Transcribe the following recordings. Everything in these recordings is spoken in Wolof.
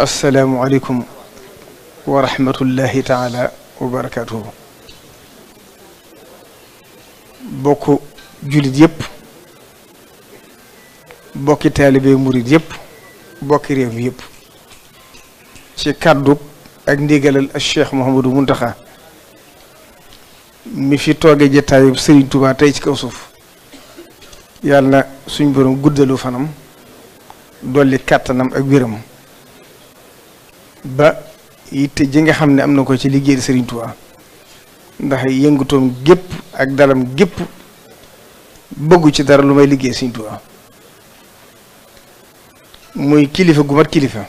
asalaamualeykum wa rahmatullahi taala wa barakatuhu. bokk jullit yëpp, bokki taalibe murit yëpp, bokki réew mi yëpp, ci kàddu ak ndigalal ak Cheikh Mouhamadou Mountakha mi fi tooge jataayub Serigne Touba tey ci kaw suuf, yàlla na suñ borom guddalu fanam dolli kàttanam ak wéram ba yitte ji nga xam ne am na ko ci liggéey Serigne Touba, ndax yëngutoom gépp ak dalam gépp bëggu ci dara lu may liggéey Serigne Touba. muy kilifa gu mat kilifa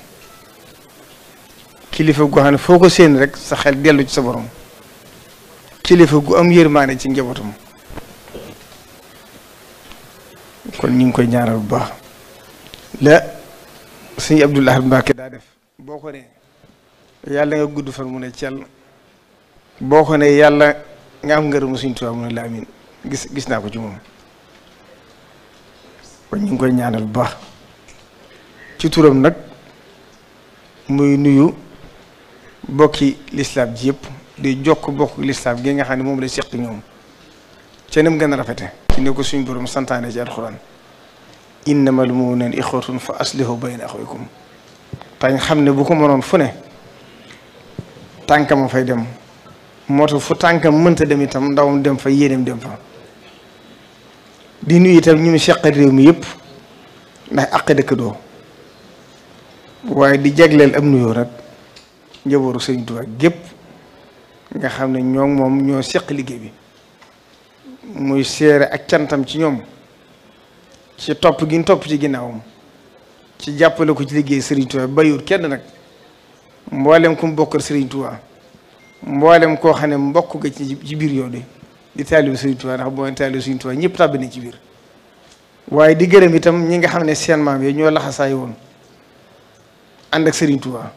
gu xam ne foo ko séen rek sa xel dellu ci sa borom, kilifa gu am yërmaane ci njabootam. kon ñu ngi koy ñaanal bu baax la sëñ Abdoul Ahad Mbacké daa def, boo ko nee yàlla nga gudd fan mu ne cell, boo ko nee yàlla nga am ngërëmu Sëñ Tuubaa mu ne la amin. gis naa ko ci moom. kon ñu ngi koy ñaanal bu baax ci turam nag, muy nuyu bokki lislaam ji yëpp, di jokk bokk lislaam gi nga xam ne moom la seq ñoom ca nem gën a rafete ci ne ko suñ borom santaane ci alxuraan, innamal mu'minuuna ixwatun fa aslihu bayna axawaykum. tañ xam ne bu ko mënoon fu ne tànkam fay dem, moo tax fu tànkam mënta dem itam ndawam dem fa, yéeneem dem fa. di nuyu itam ñu mu seqal réew mi yëpp, ndax àq dëkk doo, waaye di jagleel am nuyoo nag njabootu Sëriñ Tuubaa gépp nga xam ne ñoo moom ñoo seq liggéey bi, muy seere ak cantam ci ñoom, ci topp gi ñu topp ci ginnaawam, ci jàppale ko ci liggéey Sëriñ Tuubaa bayut kenn nag. mboolem ku mu bokkal Sëriñ Tuubaa, mboolem koo xam ne mbokk nga ci biir yoon di taalibu Sëriñ Tuubaa, ndax boo taalibu Sëriñ Tuubaa ñëpp tàbbi nañ ci biir. waaye di gërëm itam ñi nga xam ne seen maam yi ñoo laxasaay woon ànd ak Sëriñ Tuubaa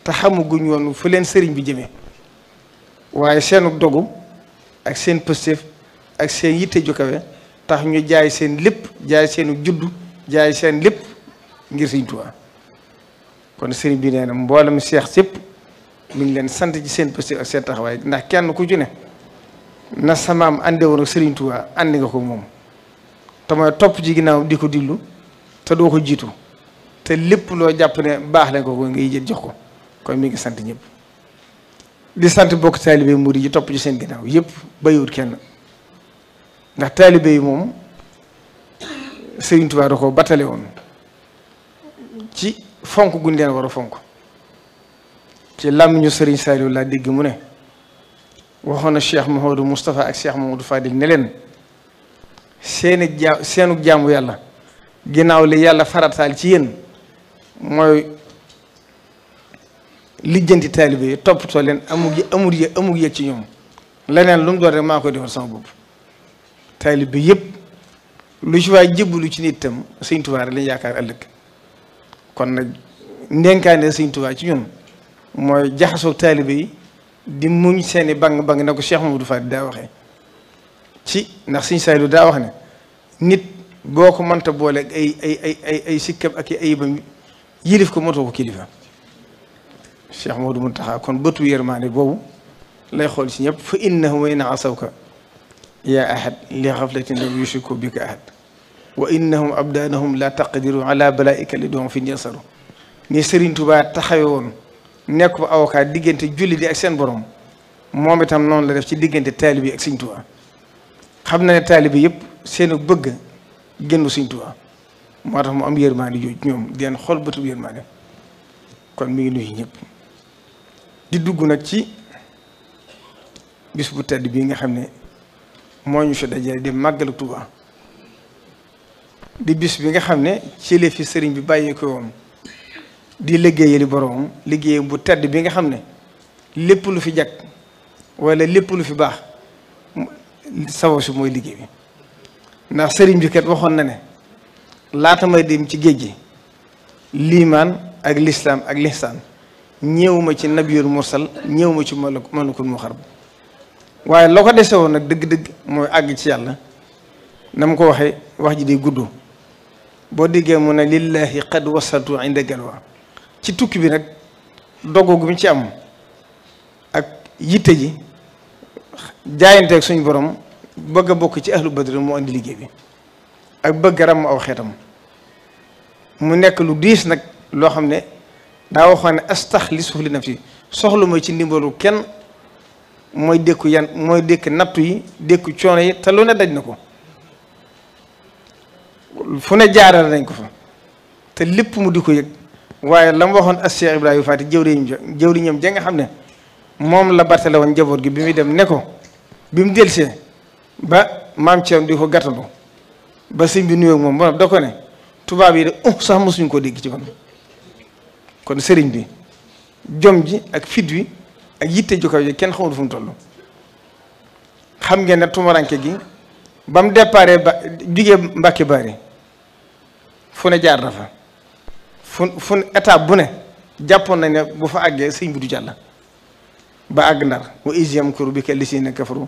te xamuguñ woon fu leen sëriñ bi jëmee, waaye seenu dogu ak seen pëstéef ak seen yitte ju kawe tax ñu jaay seen lépp, jaay seenu juddu, jaay seen lépp ngir Sëriñ Tuubaa. kon sëriñ bi nee na mboolem seex sépp mi ngi leen sant ci seen pëstéef ak seen taxawaay, ndax kenn ku ci ne na sa maam ànde woon ak Sëriñ Tuubaa àndi nga ko moom, te mooy topp ci ginnaaw di ko diglu te doo ko jiitu, te lépp loo jàpp ne baax la ko ngay jël jox ko. kon mi ngi sant ñëpp, di sant bokk taalibe murid yi topp ci seen ginnaaw yëpp bayut kenn, ndax taalibe yi moom Sëriñ Tuubaa da ko battale woon ci fonk guñ leen war a fonk. ci làmmiñu Sëriñ Saliou laa dégg mu ne waxoon na Cheikh Mouhamadou Moustapha ak Cheikh Mouhamadou Fadil ne leen seenu jaamu yàlla ginnaaw li yàlla farataal ci yéen mooy lijjanti taalibe yi, toppatoo leen, amul yëg ci ñoom, leneen lu mu doon rek maa koy defal sama bopp. taalibe yëpp lu ci waay jébbalu ci nit itam Sëriñ Tuubaa lañ yaakaar ëllëg. kon nag ndenkaane Sëriñ Tuubaa ci ñun mooy jaxasoo taalibe yi di muñ seeni bang na ko Cheikh Mamadou Fadi daa waxee ci, ndax Sëriñ Saliou daa wax ne nit boo ko mënta boole ay sikkam ak i ayibam yilif ko motoo ko kilifa. Cheikh Mamadou Mountakha kon bëtu yërmaane boobu lay xool ci ñëpp. fa innahum in asawka yaa ahad li xaflatin lam yushriku bika ahad wa innahum abdaanahum la taqdiru ala balaika li doom fi yasaru. ni Serigne Touba taxawe woon nekk ba avocat diggante julli di ak seen borom, moom itam noonu la def ci diggante taalibe ak Serigne Touba. xam na ne taalibe yëpp seenu bëgg génnu Serigne Touba, moo tax mu am yërmaane jooju ñoom di leen xool bëtu yërmaane. kon mi ngi nuyu ñëpp di dugg nag ci bis bu tedd bii nga xam ne moo ñu fi dajale di màggalu Touba, di bis bi nga xam ne ci la fi sëriñ bi bàyyee ko woon di liggéeyali boroomam, liggéey bu tedd bi nga xam ne lépp lu fi jag wala lépp lu fi baax sabab si mooy liggéey bi. ndax sëriñ bi kat waxoon na ne laata may dem ci géej gi liimaan ak lislaam ak lihsaan ñëwuma ci nabiyul mursal, ñëwuma ci malakul muqarrab, waaye loo ko dese woon nag dëgg-dëgg mooy àgg ci yàlla. na ma ko waxee wax ji day gudd, boo déggee mu ne lillahi qad wasaltu inda galwa ci tukki bi nag dogu gu mu ci am ak yitte ji jaayanteeg suñu borom bëgg a bokk ci ahlu badr moo indi liggéey bi ak bëgg a ràmm aw xeetam mu nekk lu diis nag loo xam ne daa waxoon ne astaxlisu li nafsi soxlu ma ci ndimbalu kenn mooy dékku yan mooy dékk nattu yi dékku coono yi te lu ne daj na ko fu ne jaaral nañ ko fa te lépp mu di ko yëg waaye la mu waxoon as Cheikh Ibrahima Faty jëwriñam ja nga xam ne moom la bartale woon njaboot gi bi muy dem ne ko bi mu delsee ba maam Thierno di ko gàttandu ba sëñ bi nuyoo moom ba da ko ne tubaab yi de sax mosuñu ko dégg ci man kon sëriñ bi jom ji ak fit wi ak yitte ju kaw ji kenn xamul fu mu toll xam ngeen ne tumaranke gi ba mu déparé ba jugee Mbàkke Bari fu ne jaar na fa fu étape bu ne jàppoon nañ ne bu fa àggee sëñ bi du jàll ba àgg Ndar wa iz yamkuru bika llaziina kafaru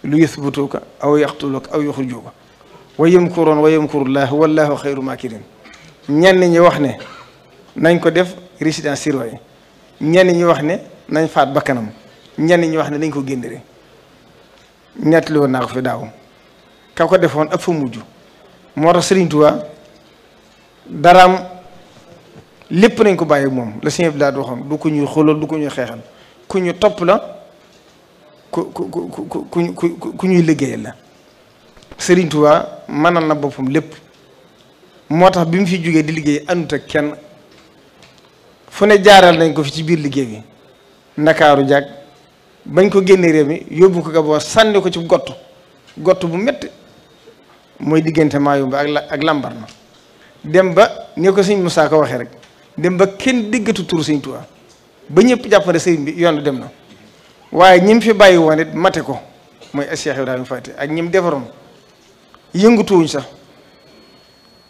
lu yuthbituuka aw yaqtuluuka aw yuxrijuuka wa yamkuruuna wa yamkuru llaahu wallaahu xayru maakirin ñenn ñi wax ne nañ ko def résidence surveillée ñenn ñi wax ne nañ faat bakkanam ñenn ñi wax ne nañ ko génnere ñettali woon naa ko fi daaw ka ko defoon ak fa mujj moo tax Sëriñ Tuubaa daraam lépp nañ ko bàyyi moom la Sëriñ Abdou Lahad waxoon du ko ñuy xoolal du ko ñuy xeexal ku ñu topp la ku ñuy liggéeyal la Sëriñ Tuubaa mënal na boppam lépp moo tax bi mu fi jógee di liggéey àndut ak kenn fu ne jaaral nañ ko fi ci biir liggéey bi ndakaaru jàkk bañ ko génnee réew mi yóbbu ko Gabon sànni ko ci gott bu métti mooy diggante Mayumba ak Lambaréné dem ba ni ko sëñ Moussa ko waxee rek dem ba kenn déggatu tur Sëñ Tuubaa ba ñëpp jàpp ne sëriñ bi yoon dem na waaye ñim fi bàyyi woon it mate ko mooy Cheikh Ibrahima Faty ak ñim defaroon yëngutuwuñ sax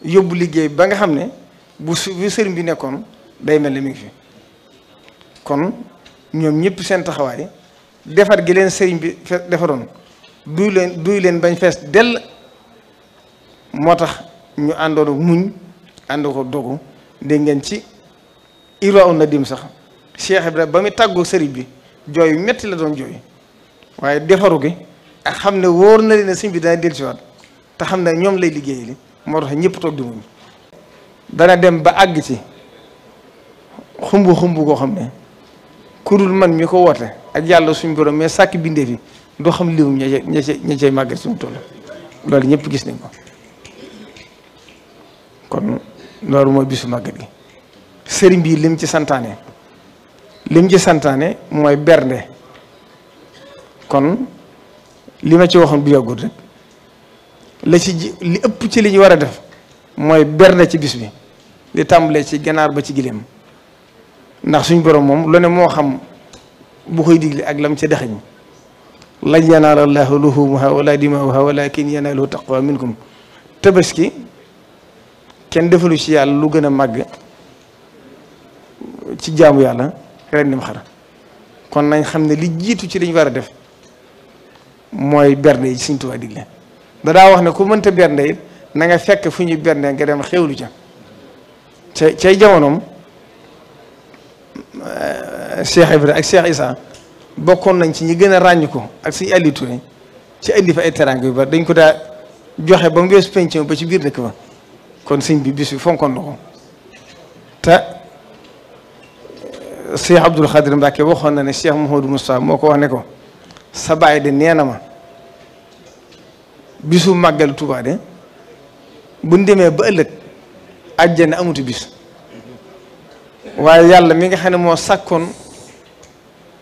yóbbu liggéey ba nga xam ne bu sëriñ bi nekkoon day mel ni mi ngi fi kon ñoom ñëpp seen taxawaay defar gi leen sëriñ bi defaroon duy leen bañ fees dell moo tax ñu àndoon ak muñ ànd ko dogu dégg ngeen ci Irwa Nadim sax Cheikh Ibrahima ba muy tàggoo sëriñ bi jooy yu metti la doon jooy waaye defaru gi ak xam ne wóor na leen ne sëriñ bi dana dellusiwaat te xam ne ñoom lay liggéey li moo tax ñëpp toog di muñ dana dem ba àgg ci xumb koo xam ne ku dul man mi ko woote ak yàlla suñu borom mais sàkk bindee fi doo xam liwum ña cay màggat suñu toll loolu ñëpp gis nañ ko kon loolu mooy bisu màggat gi sëriñ bi lim ci santaane mooy bernde kon li ma ci waxoon bu yàggul rek li ëpp ci li ñu war a def mooy bernde ci bis bi li tàmbalee ci ganaar ba ci gileem ndax suñ borom moom lu ne moo xam bu koy digle ak lam ca dexañ lan yanaala llaahu luhuumuhaa wala dimaa'uhaa walaakin yanaaluhu taqwa minkum tabaski kenn defalu ci yàlla lu gën a màgg ci jaamu yàlla ren nim xar kon nañ xam ne li jiitu ci liñ war a def mooy bernde yi Sëriñ Tuubaa digle dadaa wax ne ku mënta bernde it na nga fekk fu ñuy bernde nga dem xewlu ca cay jamonoom Cheikh Ibrahima ak Cheikh Issa bokkoon nañ ci ñi gën a ràññ ko ak suñu allitu ci indi fa ay teraanga yu bari dañ ko daa joxe ba mu weesu penc ba ci biir dëkk ba kon sëñ bi bis bi fonkoon na ko te Cheikh Abdoul Khadir Mbacke waxoon na ne Cheikh Mouhamadou Moustapha moo ko wax ne ko sa baay de nee na ma bisu màggal Tuubaa de buñ demee ba ëllëg àjjana amutu bis waaye yàlla mi nga xam ne moo sàkkoon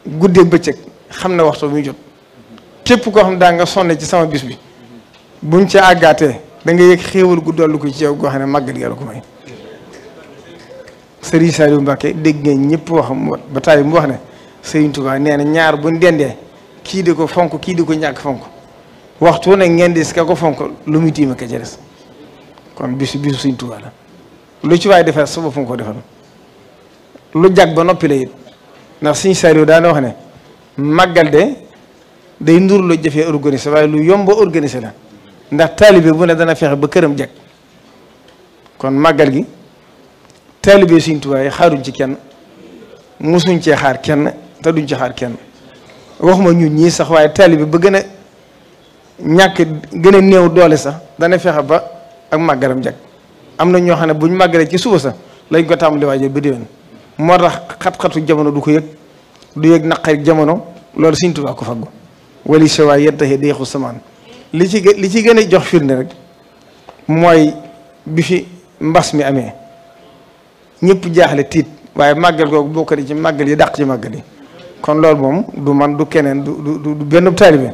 guddeeg bëccëg xam ne waxtu muy jot képp koo xam daa nga sonne ci sama bis bi buñ ca àggaatee da nga yëg xéewal gu dollu ko ci yow goo xam ne màggal yàlla ko may Sëriñ Saliou Mbacke dégg ngeen ñëpp wax ba tàyyi mu wax ne Sëriñ Tuubaa nee na ñaar buñ dendee kii di ko fonk kii di ko ñàkk fonk waxtu ne ngeen di ka ko fonk lu muy tiima ka ca des kon bisu Sëriñ Tuubaa la lu ci waay defal sa bopp nga ko defal lu jag ba noppi la it ndax Sëriñ Saliou daana wax ne màggal de day ndur lu jafee organisé waaye lu yomb a organisé la ndax taalibe bu ne dana fexe ba këram jag kon màggal gi taalibe Sëriñ Tuubaa yi xaaruñ ci kenn mosuñ cee xaar kenn te duñ ci xaar kenn waxuma ñun ñii sax waaye taalibe ba gën a ñàkk gën a néew doole sax dana fexe ba ak màggaram jag am na ñoo xam ne buñ màggalee ci suba sax lañ ko tàmbali waajal ba déwén moo tax xat-xatu jamono du ko yëg du yëg naqari jamono loolu Sëriñ Tuubaa ko faggu wali sawa yettaxe deexu samaan li ci gën a jox firnde rek mooy bi fi mbas mi amee ñëpp jaaxle tiit waaye màggal googu bokk ci màggal yi dàq ci màggal yi kon loolu moom du man du keneen du benn taalibe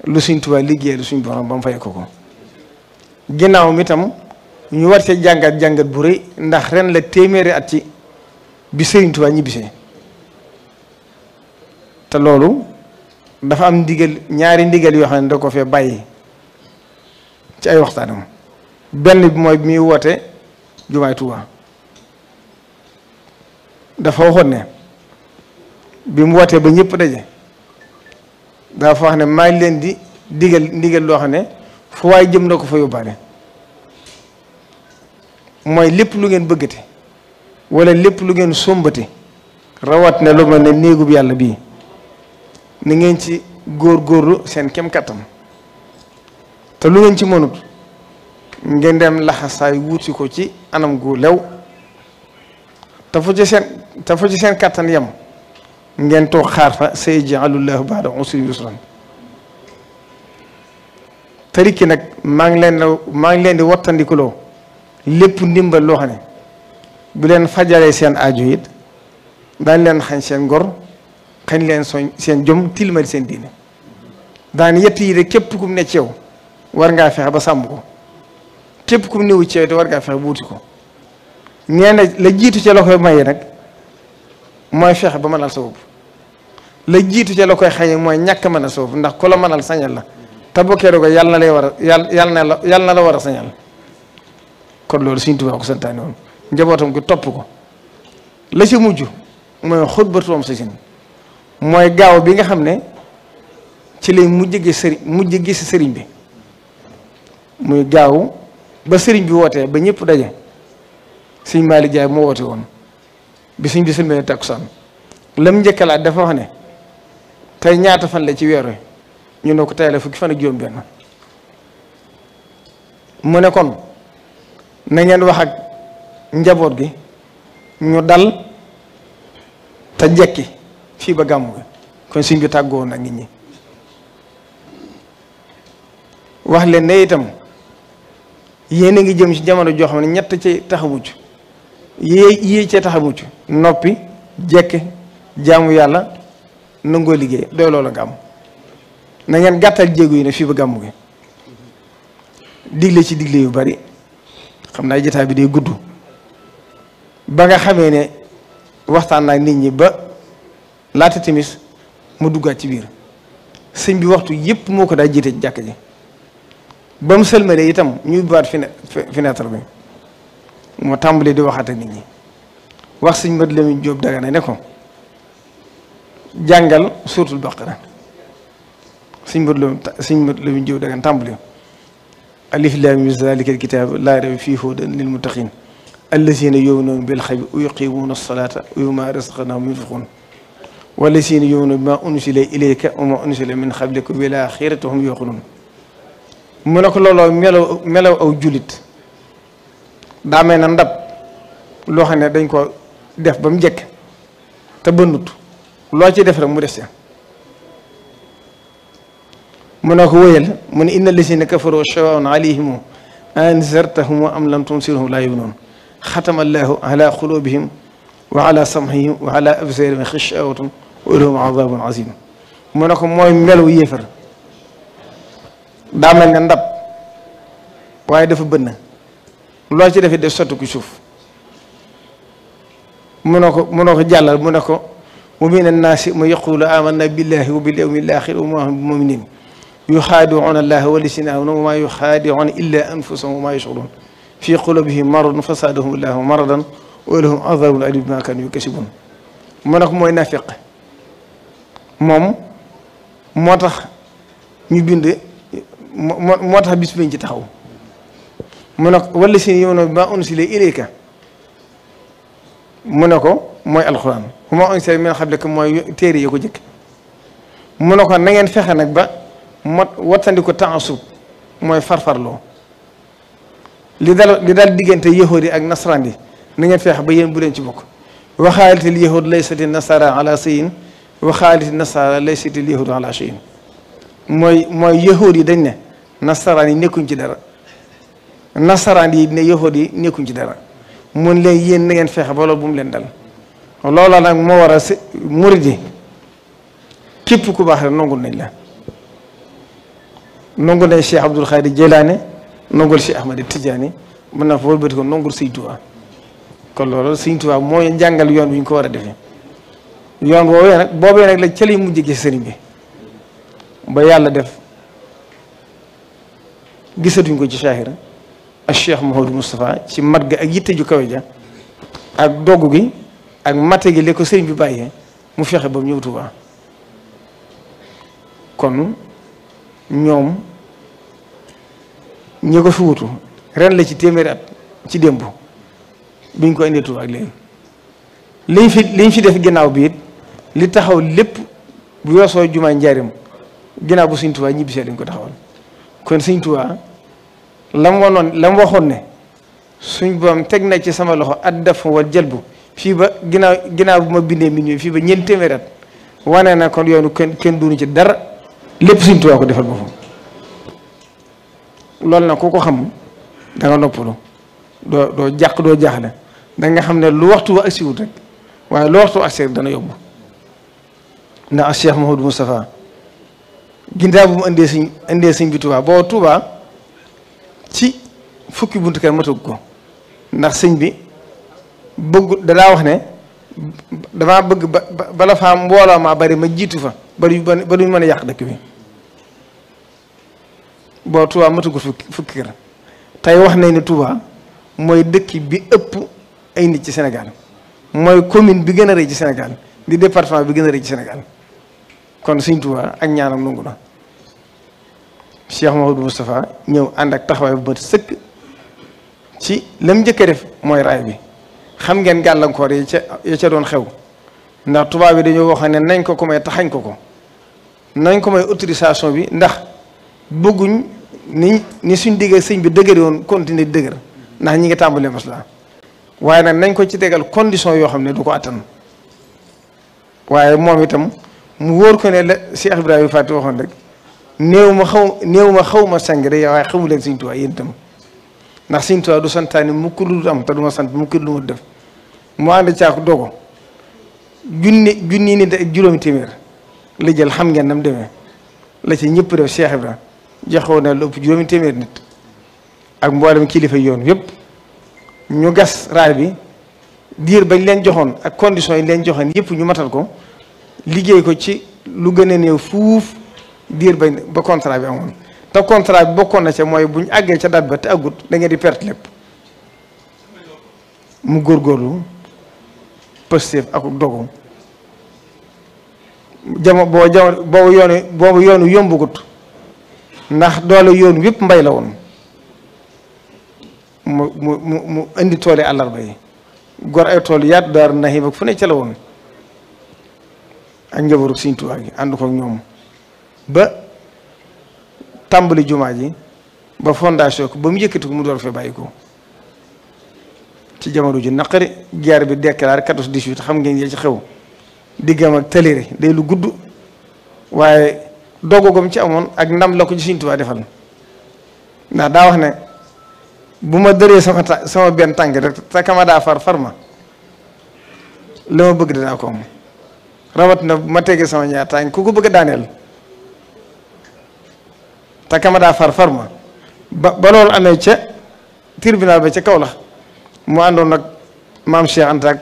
lu Sëriñ Tuubaa liggéey lu suñ borom ba mu fay ko ginnaaw mi tam ñu war cee jàngat bu rëy ndax ren la téeméeri at ci bi Sëriñ Tuubaa ñibbisee te loolu dafa am ndigal ñaari ndigal yoo xam ne da ko fee bàyyi ci ay waxtaanam benn bi mooy bi muy woote jumaay Tuubaa dafa waxoon ne bi mu wootee ba ñëpp daje dafa wax ne maa ngi leen di ndigal loo xam ne fu waay jëm na ko fa yóbbaale mooy lépp lu ngeen bëggate wala lépp lu ngeen sombate rawat ne lu mel ne néegub yàlla bii ni ngeen ci góorgóorlu seen kem kattan te lu ngeen ci mënut ngeen dem laxasaay wuuti ko ci anam gu lew te fu ci seen kattan yem ngeen toog xaar fa sayaj'alullaahu ba'da usrin yusran tariki nag maa ngi leen di wattandikuloo lépp ndimbal loo xam ne bu leen fajalee seen aajo it daañ leen xañ seen ngor xañ leen seen jom tilmal seen diine daan yett yi de képp kum ne ci yow war ngaa fexe ba sàmm ko képp kum newu ci yow te war ngaa fexe ba wuti ko nee na la jiitu ca la koy maye nag mooy fexe ba mënal sa bopp la jiitu ca la koy xañe mooy ñàkk mën a sa bopp ndax ku la mënal sañal la te bokkee ko yàlla na lay war a yàlla na la war a sañal kon loolu Sëriñ Tuubaa ko santaane woon njabootam ko topp ko la ci mujj mooy xutbatoom sa sin mooy gaaw bi nga xam ne ci lay mujj gis sëriñ bi muy gaaw ba sëriñ bi wootee ba ñëpp daje Sëriñ Maalik Jaay moo woote woon bi sëriñ bi sëlmee takkusaan lam njëkkalaat dafa wax ne tey ñaata fan la ci weer wi ñu ne ko tey la fukki fan ak juróom benn mu ne kon na ngeen wax ak njaboot gi ñu dal te jekki fii ba gàmmu gi kon sëriñ bi tàggoo nag nit ñi wax leen ne itam yéen a ngi jëm ci jamono joo xam ne ñett ci tax a mucc yii ci tax a mucc noppi jekki jaamu yàlla nangoo liggéey doy loola nga am na ngeen gàttal jéego yi ne fii ba gàmmu gi digle ci digle yu bari xam naa jotaay bi day gudd ba nga xamee ne waxtaan naa nit ñi ba laata timis mu duggaat ci biir sëñ bi waxtu yépp moo ko daa jiite ci jàkk ji ba mu sëlmalee itam ñuy baat fenêtre bi moo tàmbalee di waxaat ak nit ñi wax sëñ Mat Lamin Jóob Dagana ne ko jàngal suuratul Baqara sëñ Mat Lamin Jóob Dagana tàmbalee alif laam miim zaalikal kitaabu laa rayba fiihi hudan lil muttaqiin allaziina yu'minuuna bil ghaybi wa yuqiimuuna as-salaata wa mimmaa razaqnaahum yunfiquun wallaziina yu'minuuna bimaa unzila ilayka wa maa unzila min qablika wa bil aaxirati hum yuuqinuun mu ne ko looloo melaw aw jullit daa mel na ndab loo xam ne dañ ko def ba mu njëkk te bënnut loo ci def rek mu des ca mu ne ko wëyal mu ne inna lazina kafaru sawaa'un alayhim anzartahum am lam tunzirhum laa yu'minuun xatama allahu ala qulubihim wa ala sam'ihim wa ala absaarihim ghishawatun wa lahum azaabun aziim mu ne ko mooy melaw yéefar daa mel ne ndab waaye dafa bënn loo ci defee def sotti ko suuf mu ne ko jàllal mu ne ko wa mina naasi man yaqulu amanna billahi wa bil yawmil aaxir wa maa hum bi mu'miniin yuxaadi'uuna allaha wallaziina aamanuu wa maa yuxaadi'uuna illaa anfusahum wa maa yash'uruun fii quluubihim maradun fazaadahum allahu maradan wa lahum azaabun aliim bimaa kaanuu yakzibuun mu ne ko mooy naafiq moom moo tax ñu bind moo tax bis bañ ci taxaw mu ne ko wallaziina yu'minuuna bimaa unzila ilayka mu ne ko mooy alxuraan bu ma unsila min qablika mooy téere yi ko jëkk mu ne ko na ngeen fexe nag ba wattandi ko taasub mooy farfarloo li dal diggante yahuud yi ak nasaraan yi na ngeen fexe ba yéen bu leen ci bokk waxaalitil yahud laysati nasara ala shay'in waxaaliti nasara laysatil yahud ala shay'in mooy yahuud yi dañ ne nasaraan yi nekkuñ ci dara nasaraan yi ne yahuud yi nekkuñ ci dara mun leen yéen na ngeen fexe ba loolu bu mu leen dal loola nag moo war a murid yi képp ku baax rek nongul nañ la nongul nañ Cheikh Abdul Xaadir Jeylaane nongul Cheikh Ahmad Tidiane mën na fa wëlbati ko nongul Sëñ Tuubaa kon loolu Sëñ Tuubaa mooy njàngal yoon wi ñu ko war a defee yoon woowee nag boobee nag la ca lay mujj gis sëriñ bi ba yàlla def gisatuñ ko ci saahira ak Cheikh Mouhamadou Moustapha ci mat ga ak yitte ju kawe ja ak dogg gi ak mate gi li ko sëriñ bi bàyyee mu fexe ba mu ñëw Tuubaa kon ñoom ñi ko fi wutu ren la ci téeméeri at ci démb biñ ko indee Tuubaa ak léegi liñ fi def ginnaaw bi it li taxaw lépp bu weesoo jumaa njaarim ginnaaw bu Sëñ Tuubaa ñibbisee dañ ko taxawal kon Sëñ Tuubaa la mu waxoon ne suñ boom teg na ci sama loxo at def wal jëlbu fii ba ginnaaw bu ma bindee min fii ba ñeent téeméeri at wane na kon yoonu kenn duñu ci dara lépp Sëñ Tuubaa ko defal boppam loolu nag ku ko xam da nga noppalu doo jàq doo jaaxle da nga xam ne lu waxtu wa agsiwut rek waaye lu waxtu agsi rek dana yomb ndax Cheikh Mouhamadou Moustapha ginnaaw bu mu indee sëñ bi Touba boo Touba ci fukki buntu kër matug ko ndax sëñ bi danaa wax ne damaa bëgg bala faa mbooloo maa bari ma jiitu fa ba duñ mën a yàq dëkk bi boo Touba matugul fukki kër tey wax nañ ne Touba mooy dëkk bi ëpp ay nit ci Sénégal mooy commune bi gën a rëy ci Sénégal di département bi gën a rëy ci Sénégal kon Sëñ Tuubaa ak ñaanam nangu na Cheikh Mouhamadou Moustapha ñëw ànd ak taxawaay bu bët sëkk ci lam njëkk a def mooy raay bi xam ngeen gàllankoor yi ca doon xew ndax tubaab bi dañoo wax ne nañ ko may taxañ ko nañ ko may autorisation bi ndax bëgguñ ni suñ diggee sëñ bi dëgëri woon continuer dëgër ndax ñi ngi tàmbalee maslaa waaye nag nañ ko ci tegal condition yoo xam ne du ko attan waaye moom itam mu wóor ko ne la Cheikh Ibrahima Fati waxoon rek néew ma xaw ma sang de waaye xamu leen Sëñ Tuubaa yéen itam ndax Sëñ Tuubaa du santaani mukk lu am te du ma sant mukk lu ma def mu ànd caako dogo junni nit ak juróomi téeméer la jël xam ngeen nam demee la ci ñëpp def Cheikh Ibrahima joxoon na lu ëpp juróomi téeméer nit ak mboolem kilifa yoon yëpp ñu gas raay bi diir bañ leen joxoon ak conditions yi leen joxoon yëpp ñu matal ko liggéey ko ci lu gën a néew fuuf diir ba contrat bi amoon te contrat bi bokkoon na ca mooy bu ñu àggee ca date ba te àggut da ngeen di perte lépp mu góorgóorlu positif ak dogu boobu yoonu yombugut ndax doole yoonu yëpp mbay la woon mu indi tool yi àllarba yi gor ay tool yaatu daar naxi ba fu ne ca la woon ak njabootu Sëñ Tuubaa gi ànd ko ak ñoom ba tàmbali jumaa ji ba fondation ko ba mu yëkkati ko mu door fee bàyyi ko ci jamono ji naqari guerre bi déclaré 14-18 xam ngeen yee ci xew diggam ak taléré day lu gudd waaye doggogom ci amoon ak ndam la ko ci Sëñ Tuubaa defal ndax daa wax ne bu ma dëree sama benn tànk rek te kama daa far ma la ma bëgg danaa ko am rawat na ma tegee sama ñaar tànk ku ko bëgg a daaneel te kama daa far ma ba loolu amee ca tribunal ba ca Kaolack mu àndoon nag maam Cheikh Anta ak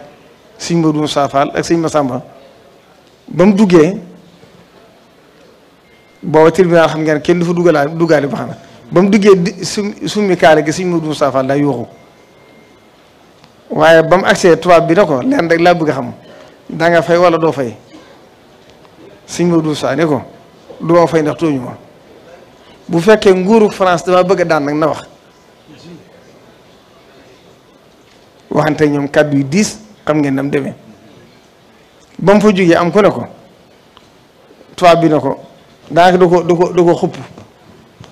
sëñ Modou Moussa Fall ak sëñ Massamba ba mu duggee booba tribunal xam ngeen kenn du fa duggaale ba xanaa ba mu duggee summi kaale gi sëñ Modou Moussa Fall daa yuuxu waaye ba mu agsee tubaab bi ne ko leen rek laa bëgg a xam da nga fay wala doo fay sëñ Modou Moussa ne ko du ma fay ndax tooñu ma bu fekkee nguuru France dama bëgg a daan nag na waxante ñoom kàddu yu diis xam ngeen nam demee ba mu fa jógee am ku ne ko tubaab bi ne ko daanaka du ko xupp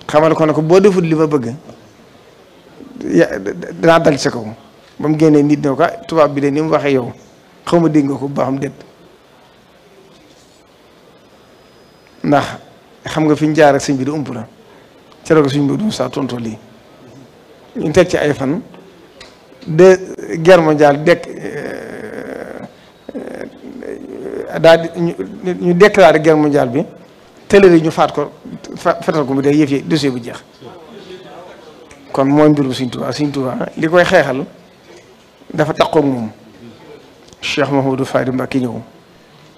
xamal ko ne ko boo defut li ma bëgg danaa dal ci sa kaw ba mu génnee nit ne ko tubaab bi de ni mu waxee yow xaw ma dégg nga ko bu baax am déet ndax xam nga fi ñu jaar ak sëñ bi di ump la ca la ko suñ bi saa tontu lii ñu teg ci ay fan de guerre mondiale daal di ñu déclaré guerre mondiale bi tëlëri ñu faat ko fetal ko mu dee yëf yi dossier bu jeex kon mooy mbirum Sëñ Tuubaa Sëñ Tuubaa li koy xeexal dafa takkook moom Cheikh Mouhamadou Fadi Mbacké ñëw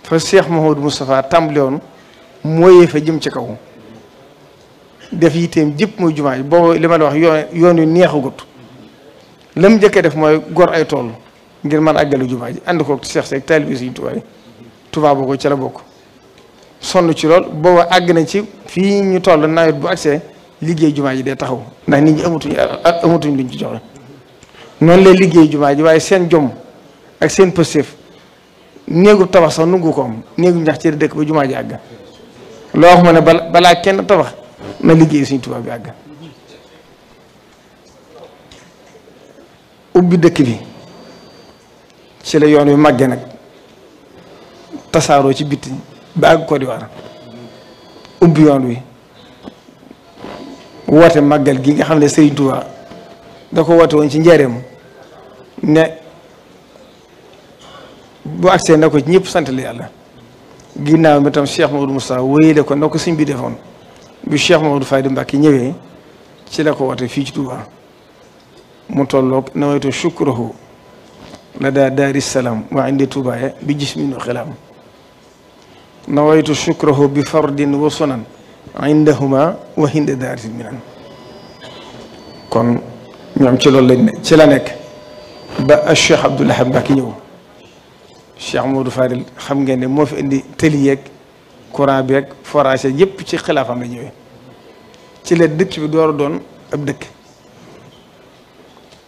fa Cheikh Mouhamadou Moustapha tàmbale woon mooyee fa jëm ci kaw def yitteem jëpp mooy jumaa yi boobu li ma la wax yoon yu neexagut la mu njëkkee def mooy gor ay tool ngir mën àggale jumaa ji ànd ko Cheikh Seck taalibe Sëñ Tuubaa yi Tuubaa boo ko ca la bokk sonn ci lool booba àgg na ci fii ñu toll nawet bu agsee liggéey jumaa ji day taxaw ndax nit ñi amatuñ luñ ci joxe noonu lay liggéey jumaa ji waaye seen jom ak seen pëstéef néegu tabax sax nungu ko am néegu ñax ci dëkk ba jumaa ji àgg loo wax ma ne balaa kenn tabax na liggéey Sëñ Tuubaa bi àgg ubbi dëkk bi ci la yoon wi màggee nag tasaaroo ci bitti ba àgg Côte d'Ivoire ubbi yoon wi woote màggal gi nga xam ne Sëriñ Tuubaa da ko woote woon ci njaareem ne bu agsee na ko ci ñëpp sant la yàlla ginnaaw mi tam Cheikh Mamadou Moustapha wéyale ko na ko sëñ bi defoon bi Cheikh Mamadou Fadi Mbacké ñëwee ci la ko woote fii ci Touba mu tolloog nawaytu shukrahu la daa daari salaam wa indi Touba bi jismin wa xilaam nawaytu shukrahu bi fardin wa sunan indahuma wa hinda daari minan kon ñoom ci loolu lañ ne ci la nekk ba Cheikh Abdoul Ahad Mbacké ñëw Cheikh Modou Fadil xam ngeen ne moo fi indi tëli yeeg courant beeg forage yëpp ci xilaafam la ñëwee ci la dëkk bi door a doon ab dëkk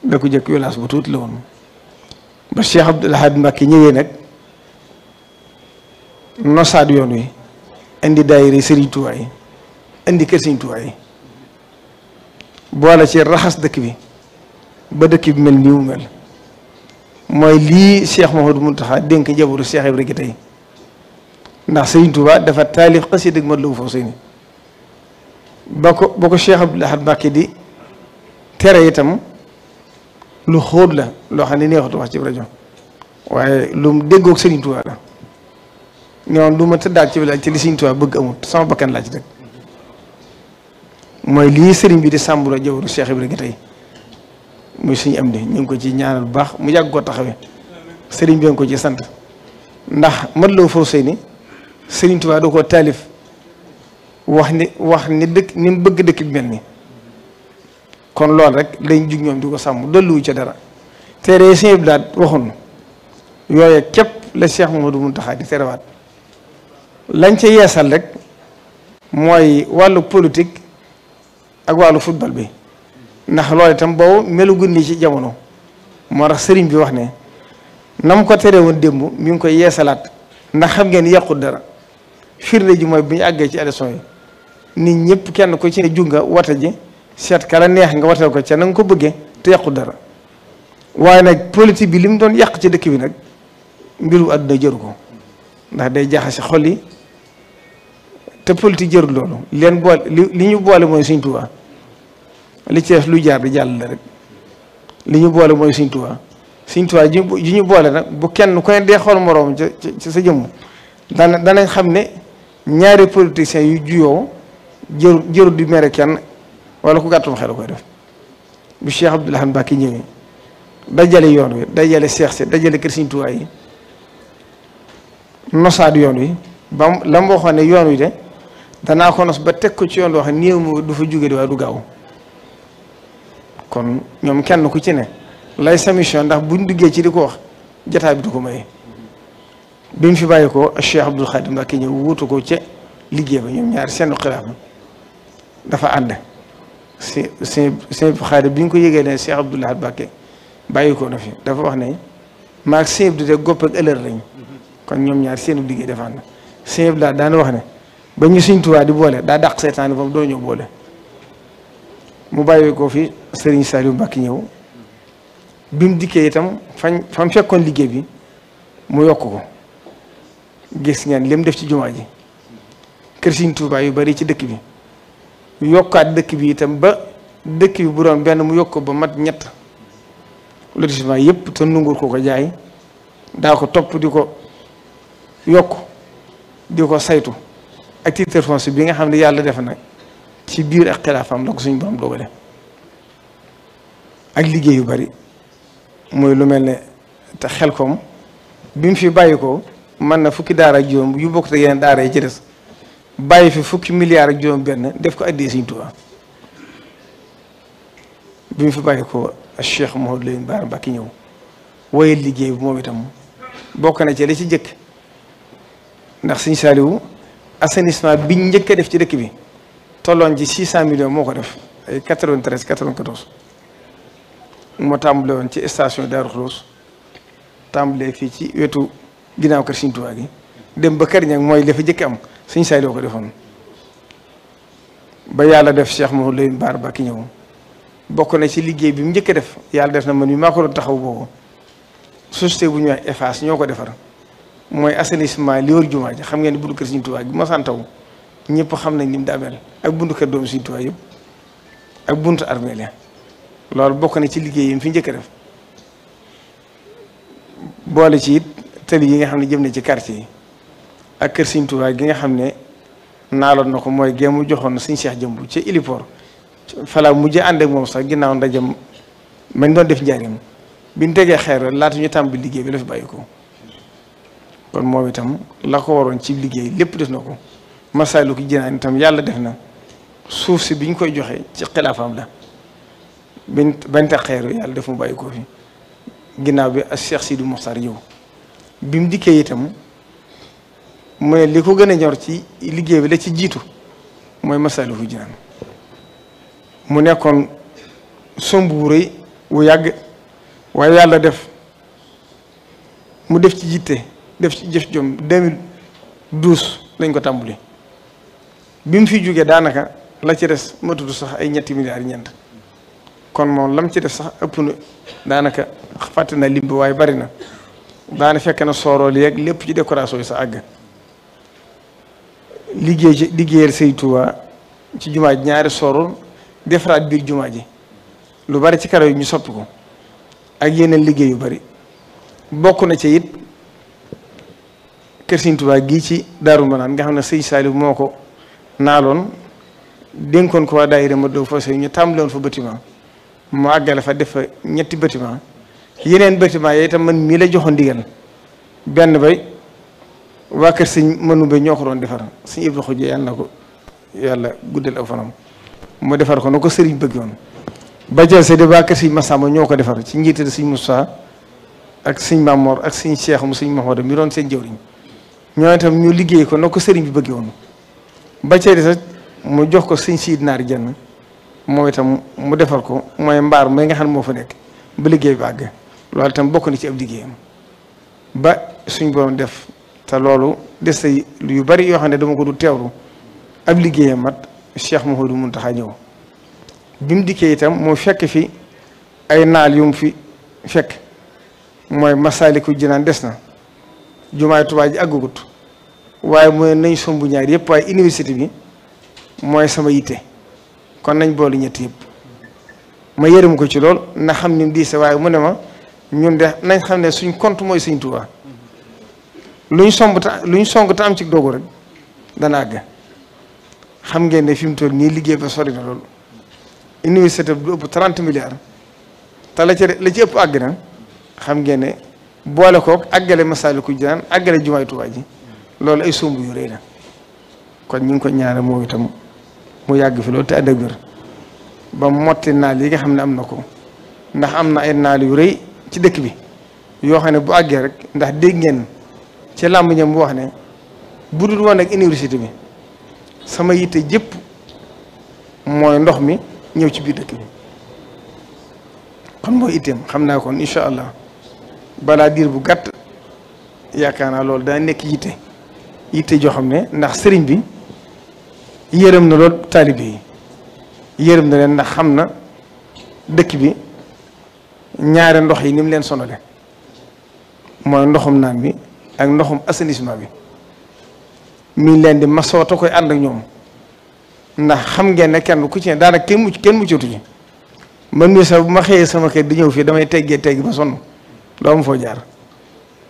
da ko jëkk village bu tuuti la woon ba Cheikh Abdoul Ahad Mbacké ñëwee nag nosaat yoon wi indi daayira Serigne Touba yi indi kër Serigne Touba yi boole ci raxas dëkk bi ba dëkk bi mel nii mu mel mooy lii Cheikh Mouhamadou Mountakha dénk njabootu Cheikh Ibrahima tey ndax Serigne Touba dafa taalif xasida ak Matlabul Fawzayni ba ko Cheikh Abdoul Ahad Mbacké di tere itam lu xóot la loo xam ne neexatu wax ci rajo waaye lu mu déggoog Serigne Touba la ñoom lu ma tëddaat ci village ci li Serigne Touba bëgg amut sama bakkan laa ci rek mooy lii Serigne bi di sàmbula njabootu Cheikh Ibrahima tey muy suñu am di ñu ngi ko ci ñaanal bu baax mu yàgg koo taxawee Serigne bi nga ko ci sant ndax Matlabul Fawzayni Serigne Touba da koo taalif wax ni dëkk ni mu bëgg dëkk bi mel ni kon loolu rek lañ jug ñoom di ko sàmm dolliwu ca dara tere sëñ bi daal waxoon yooye képp la Cheikh Mouhamadou Mountakha di terewaat lañ ca yeesal rek mooy wàllu politique ak wàllu football bi ndax loolu itam boobu melu gun nii ci jamono moo tax sëriñ bi wax ne na mu ko tere woon démb mi ngi koy yeesalaat ndax xam ngeen yàqut dara firnde ji mooy bi ñu àggee ci élection yi nit ñëpp kenn ko ci ne jug nga wate ji seet kala neex nga wateel ko ca na nga ko bëggee te yàqut dara waaye nag politique bi li mu doon yàq ci dëkk bi nag mbiru àdduna jëru ko ndax day jaxase xol yi te politique jërul loolu leen boole li ñu boole mooy Sëñ Tuubaa li ci def lu jaar di jàll la rek li ñu boole mooy Sëñ Tuubaa Sëñ Tuubaa ji ñu boole nag bu kenn ku ne dee xool moroom ci sa jëmm danañ xam ne ñaari politiciens yu juyoo jërul di mere kenn wala ku gàttum xel koy def bu Cheikh Abdoul Ahad Mbacké ñëwee dajale yoon wi dajale seex si dajale kër Sëñ Tuubaa yi nosaat yoon wi ba la mu waxoon ne yoon wi de danaa ko nos ba teg ko ci yoon loo xam ne néew mu du fa jóge di waaye du gaaw kon ñoom kenn ku ci ne lay sa mission ndax buñ duggee ci di ko wax jotaay bi du ko maye bi mu fi bàyyi ko Cheikh Abdoul Khadim Mbacké ñëw wuutu ko ca liggéey ba ñoom ñaar seen xilaaf dafa ànd seen xaari bi ñu ko yëgee ne Cheikh Abdoul Ahad Mbacké bàyyi ko na fi dafa wax ne maag sëñ bi de gopp ak ëllër lañ kon ñoom ñaar seenu liggéey defaan na sëñ bi daana wax ne ba ñu Sëñ Tuubaa di boole daa dàq seytaane boobu doo ñëw boole mu bàyyi ko fi Serigne Saliou Mbacké ñëw bi mu dikkee itam fam fekkoon liggéey bi mu yokk ko gis ngeen lim def ci jumaa ji kër Sëñ Tuubaa yu bari ci dëkk bi yokkaat dëkk bi itam ba dëkk bi bu doon benn mu yokk ko ba mat ñett lotissement yëpp te nungur ko jaay daa ko topp di ko yokk di ko saytu ak titre foncier bi nga xam ne yàlla def na ci biir ak xilaafam la ko suñu borom dogale ak liggéey yu bari mooy lu mel ne te Xelkom bi mu fi bàyyi ko mën na fukki daara ak juróom yu bokk te yeneen daara yi ci des bàyyi fi fukki milliards ak juróom benn def ko addee Sëñ Tuubaa bi mu fi bàyyi ko Cheikh Mouhamadou Lamine Bara Mbacké ñëw woyal liggéey bi moom itam bokk na ci la ci jëkk ndax Sëñ Saaliwu assainissement biñ njëkk a def ci dëkk bi tolloon ci 600 millions moo ko def ay 93 94 moo tàmbale woon ci station Darou Khoudoss tàmbalee fii ci wetu ginnaaw kër Sëñ Tuubaa gi dem ba kër ñag mooy dafa jëkk am Sëñ Saaliwu ko defoon ba yàlla def Cheikh Mouhamadou Lamine Bara Mbacké ñëw bokk na ci liggéey bi mu njëkk a def yàlla def na man mi maa ko doon taxaw boobu société bu ñuy wax EFAS ñoo ko defar mooy assainissement li wër jumaa ji xam ngeen ne buntu kër Sëñ Tuubaa gi ma santaw ñëpp xam nañ ni mu daa mel ak buntu kër doomu Sëñ Tuubaa yëpp ak buntu armée la loolu bokk na ci liggéey yi fi njëkk a def boole ci it tëli yi nga xam ne jëm na ci quartier yi ak kër Sëñ Tuubaa gi nga xam ne naaloon na ko mooy géemu joxoon na Sëñ Cheikh Jëmbu ci héliport fala mujjee ànd ak moom sax ginnaaw ndajam mañ doon def njariñ biñ tegee xeer laata ñu tàmbali liggéey bi la fi bàyyi ko kon moom itam la ko waroon ci liggéey lépp def na ko Masaalikul Jinaan itam yàlla def na suuf si biñ koy joxe ci xilaafam la bañ teg xeer yàlla def mu bàyyi ko fi ginnaaw bi ak Cheikh Sidi Mokhtar ñëw bi mu dikkee itam mu ne li ko gën a ñor ci liggéey bi la ci jiitu mooy Masaalikul Jinaan mu nekkoon somb bu rëy wu yàgg waaye yàlla def mu def ci jiite def ci jëf jom 2012 lañ ko tàmbali bi mu fi jógee daanaka la ci des ma tudd sax ay ñetti milliards ñeent kon moom lam ci def sax ëpp na daanaka fàtte na lim bi waaye bari na daana fekk na soorool yeeg lépp ci décoration yi sa àgg liggéeyal Sëñ Tuubaa ci jumaa ji ñaari soorool defaraat biir jumaa ji lu bari ci karo yi ñu soppi ko ak yeneen liggéey yu bari bokk na ci it kër Sëñ Tuubaa gii ci Daaru Manaan nga xam ne Sëñ Saaliw moo ko naaloon dénkoon ko waa daayira ma doo fas ñu tàmbaloon fa bâtiment mu àggale fa def fa ñetti bâtiment yeneen bâtiment yooyu itam man mii la joxoon ndigal benn bay waa kër Sëñ Manumbe ñoo ko doon defar Sëñ Ibra Xujje yàlla na ko yàlla guddal aw fanam mu defar ko na ko sëriñ bëgg woon ba jël sa di waa kër Sëñ Massamba ñoo ko defar ci njiital Sëñ Moussa ak Sëñ Mamor ak Sëñ Cheikh mu Sëñ Mahoda mi doon seen jëwriñ ñoo itam ñu liggéey ko na ko sëriñ bi bëgg woon ba ca des mu jox ko Sëñ Siid Naar Jenn moo itam mu defar ko mooy mbaar may nga xam ne moo fa nekk ba liggéey bi àgg loolu itam bokk na ci ab liggéeyam ba suñ borom def te loolu des yu bari yoo xam ne dama ko du teewlu ab liggéeyam mat Cheikh Mouhamadou Mountakha ñëw bi mu dikkee itam mu fekk fi ay naal yu mu fi fekk mooy Masaalikul Jinaan des na jumaay Tuubaa ji àggugut waaye mooy nañ sombu ñaar yëpp waaye université bi mooy sama yitte kon nañ boolu ñett yëpp ma yërëm ko ci lool na xam ni diise waaye mu ne ma ñun de nañ xam ne suñ compte mooy Sëñ Tuubaa luñ song te am ci doogu rek dana àgg xam ngeen ne fi mu toll nii liggéey ba sori na loolu université bi du ëpp 30 milliards te la ci ëpp àgg na xam ngeen ne boole kook àggale Masaalikul Jinaan àggale jumaay Tuubaa ji loolu ay somb yu rëy la kon ñu ngi ko ñaare moom itam mu yàgg fi loolu te ànd ak wér ba motti naal yi nga xam ne am na ko ndax am na ay naal yu rëy ci dëkk bi yoo xam ne bu àggee rek ndax dégg ngeen ci làmb ñam bu wax ne bu dul woon ak université bi sama yitte jëpp mooy ndox mi ñëw ci biir dëkk bi kon mooy itteem xam naa kon incha allah balaa diir bu gàtt yaakaar naa loolu daa nekk yitte joo xam ne ndax sëriñ bi yërëm na lool taalibe yi yërëm na leen ndax xam na dëkk bi ñaari ndox yi ni mu leen sonale mooy ndoxum naan bi ak ndoxum assainissement bi mi leen di masoota koy ànd ak ñoom ndax xam ngeen ne kenn ku ci ne daanaka kenn muccatu ci man mii sax bu ma xëyee sama kër di ñëw fii damay teggi ba sonn doo am foo jaar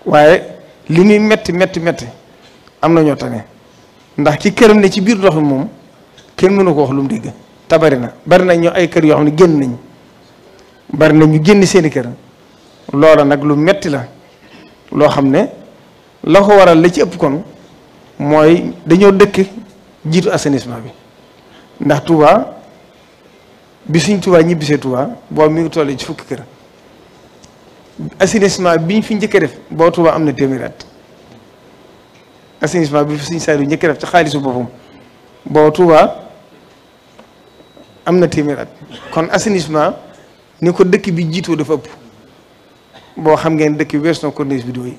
waaye li muy metti am na ñoo tane ndax ki këram ne ci biir ndox mi moom kenn mënu ko wax lu mu dégg te bari na ñoo ay kër yoo xam ne génn nañ bari na ñu génn seeni kër loola nag lu metti la loo xam ne la ko waral la ci ëpp kon mooy dañoo dëkk jiitu assainissement bi ndax Touba bi suñ Touba ñibbisee Touba boobu mi ngi toll ci fukki kër assainissement bi ñu fi njëkk a def boo Touba am na téeméeri at assainissement bi fi suñ Saliou njëkk a def ci xaalisu boppam boo Touba am na téeméeri at kon assainissement ni ko dëkk bi jiitoo dafa ëpp boo xam ngeen dëkk bi wees na corniche bi dooy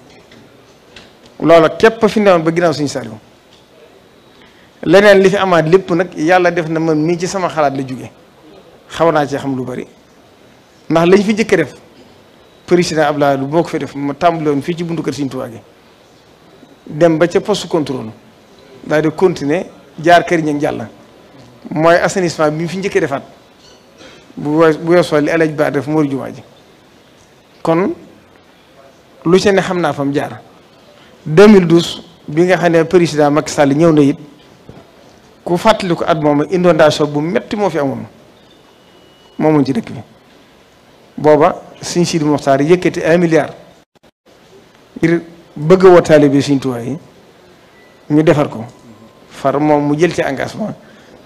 loola képp fi newoon ba ginnaaw suñu Saliou leneen li fi amaat lépp nag yàlla def na man mii ci sama xalaat la jóge xaw naa ci xam lu bari ndax lañ fi njëkk a def président Abdoulaye lu boo ko fi def ma tàmbale woon fii ci buntu kër Sëriñ Tuubaa gi dem ba ca poste contrôle daal di continuer jaar kër ña jàll mooy assainissement bi mu fi njëkk a defaat bu weesoo li alaj ba def mooy jumaa ji kon lu ci ne xam naa fam jaar 2012 bi nga xam ne président Macky Sall ñëw na it ku fàttali ko at moom inondation bu metti moo fi moomoon ci dëkk bi booba Sëriñ Sidi Moxtaar yëkkati 1 milliard ngir bëgg a woo taalibe Sëriñ Tuubaa yi ñu defar ko far moom mu jël ci engagement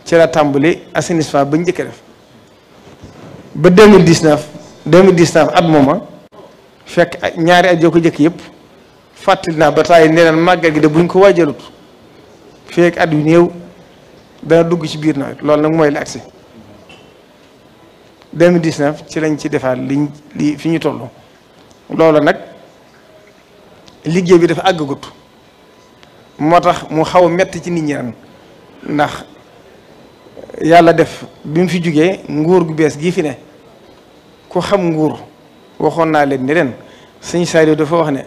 ci la tàmbali assainissement ba njëkk a def ba 2019 at mooma fekk ñaari at yoo ko jëkk yëpp fàttali naa ba taay ne leen màggal gi de buñ ko waajalut fekk at yu néew dana dugg ci biir nawet loolu nag mooy li agsi 2019 ci lañ ci defaat li fi ñu toll loolu nag liggéey bi dafa àggagut moo tax mu xaw a metti ci nit ñi ren ndax yàlla def bi mu fi jógee nguur gu bees gii fi ne ku xam nguur waxoon naa leen ni ren Sëñ Saliou dafa wax ne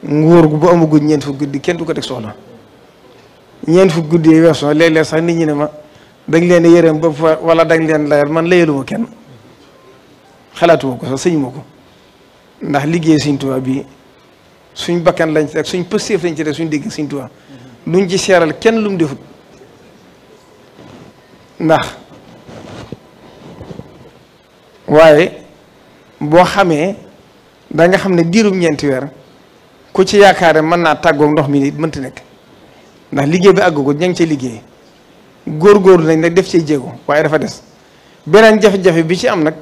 nguur gu bu amagul ñeent fukk guddi kenn du ko teg soxla ñeent fukk guddi yi weesu léeg-léeg sax nit ñi ne ma dañ leen yërëm ba wala dañ leen layal man layaluma kenn xalaatuma ko sax sëñuma ko ndax liggéey Sëñ Tuubaa bi suñ bakkan lañ ci rek suñ pëstéef lañ ci rek suñ digg Sëñ Tuubaa duñ ci seeral kenn lu mu defut ndax waaye boo xamee da nga xam ne diirum ñeenti weer ku ci yaakaare mën naa tàggoog ndox mi nit mënta nekk ndax liggéey bi àggu ña ngi cee liggéey góorgóorlu nañ nag def cee jéego waaye dafa des beneen jafe-jafe bi ci am nag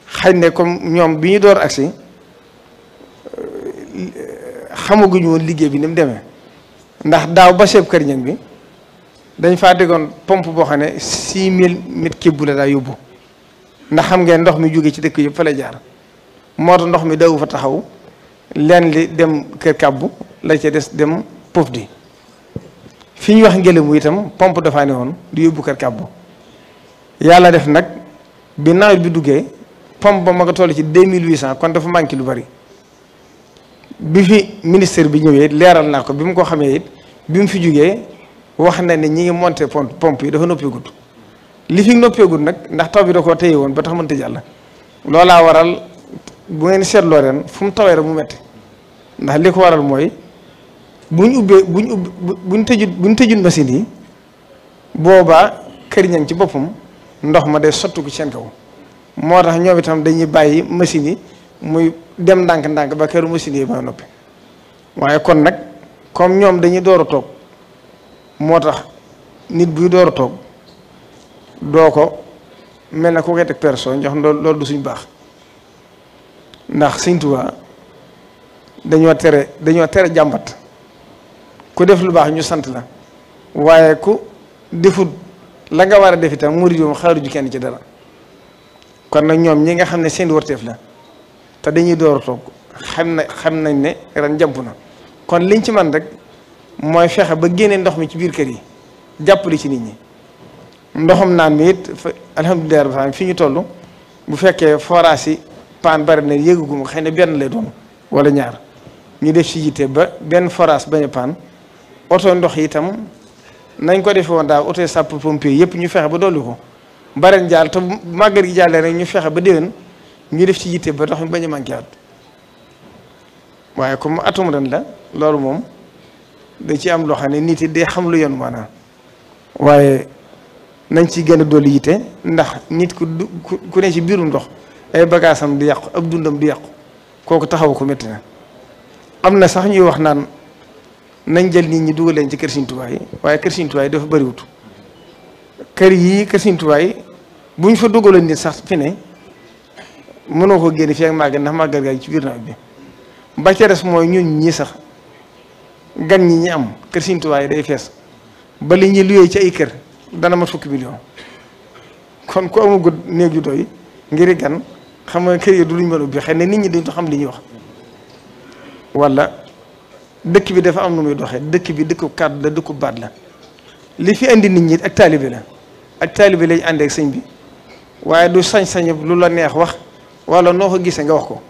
xëy ne comme ñoom bi ñu door agsi xamaguñu woon liggéey bi ni mu demee ndax daaw ba cheb kër ñang bi dañ faa déggoon pompe boo xam ne 6000 mètres cube la daa yóbbu ndax xam ngeen ndox mi jóge ci dëkk yëpp fa lay jaar moo tax ndox mi dawu fa taxaw leen li dem kër kàbbu la ca des dem pof di fi ñu wax ngelamu itam pompe dafaa ne woon di yóbbu kër kàbbu yàlla def nag bi nawet bi duggee pompe ba ma nga toll ci 2800 kon dafa manqué lu bari bi fi ministère bi ñëwee leeral naa ko bi mu ko xamee it bi mu fi jógee wax na ne ñi ngi monté pompe yi dafa noppeegut li fi noppeegut nag ndax taw bi da koo téye woon ba tax mënta jàll loolaa waral bu ngeen seetloo ren fu mu tawee rek mu metti ndax li ko waral mooy buñ tëjut machine yi boobaa kër ñang ci boppam ndox ma day sotti ko seen kaw moo tax ñoom itam dañuy bàyyi machine yi muy dem ndànk-ndànk ba këru machine yi ba noppi waaye kon nag comme ñoom dañuy door a toog moo tax nit buy door a toog doo ko mel na ku koy teg personne jox loolu du suñ baax ndax Sëñ Tuubaa dañoo tere jàmbat ku def lu baax ñu sant la waaye ku defut la nga war a def itam murid yoom xaaruju kenn ci dara kon nag ñoom ñi nga xam ne seen warteef la te dañuy door a toog xam nañ ne ren jàmp na kon liñ ci man rek mooy fexe ba génne ndox mi ci biir kër yi jàppale ci nit ñi ndoxam naan mi it alhamdulilah rabbil alamin fi ñu toll bu fekkee forage yi paan bari na yëgugum xëy na benn lay doon wala ñaar ñu def ci yitte ba benn forage bañ a paan oto ndox yi itam nañ ko defee woon daaw oto sapeur pompier yëpp ñu fexe ba dolli ko baren jaal te màggal gi jàllee rek ñu fexe ba déwén ñu def ci yitte ba ndox mi bañ a manqué at waaye comme atum ren la loolu moom da ci am loo xam ne nit yi day xam lu yoon maanaam waaye nañ ci gën a dolli yitte ndax nit ku ne ci biirum ndox ay bagaasam di yàqu ak dundam di yàqu kooku taxaw ko métti na am na sax ñuy wax naan nañ jël nit ñi dugal leen ci kër Sëriñ Tuubaa yi waaye kër Sëriñ Tuubaa yi dafa bëriwut kër yii kër Sëriñ Tuubaa yi bu ñu fa dugaloon nit sax fi ne mënoo ko génne fii ak màggal ndax màggal gaa yi ci biir nawet bi ba ca des mooy ñun ñii sax gan ñi am kër Sëriñ Tuubaa yi day fees ba li ñuy luyee ci ay kër dana mat fukki million kon ku amagul néeg yu doy ngir gan xam nga kër yi du luñ mën a ubbi xëy na nit ñi dañ ko xam li ñuy wax wala dëkk bi dafa am nu muy doxee dëkk bi dëkku kàddu la dëkku baat la li fi indi nit ñi ak taalibe la ak taalibe lañ àndee ak sëñ bi waaye du sañ-sañ lu la neex wax wala noo ko gisee nga wax ko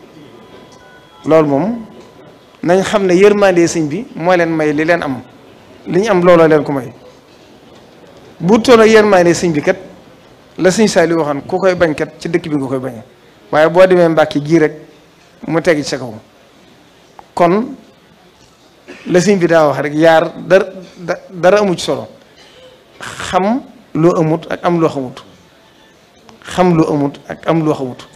loolu moom nañ xam ne yërmande sëñ bi moo leen may li leen am li ñu am looloo leen ko may bu toll yërmande sëñ bi kat la sëñ Saali waxoon ku koy bañ kat ci dëkk bi nga koy bañee waaye boo demee Mbàkke gii rek mu teg ci sa kaw kon la sëñ bi daa wax rek yaar dara amu ci solo xam loo amut ak am loo xamut xam loo amut ak am loo xamut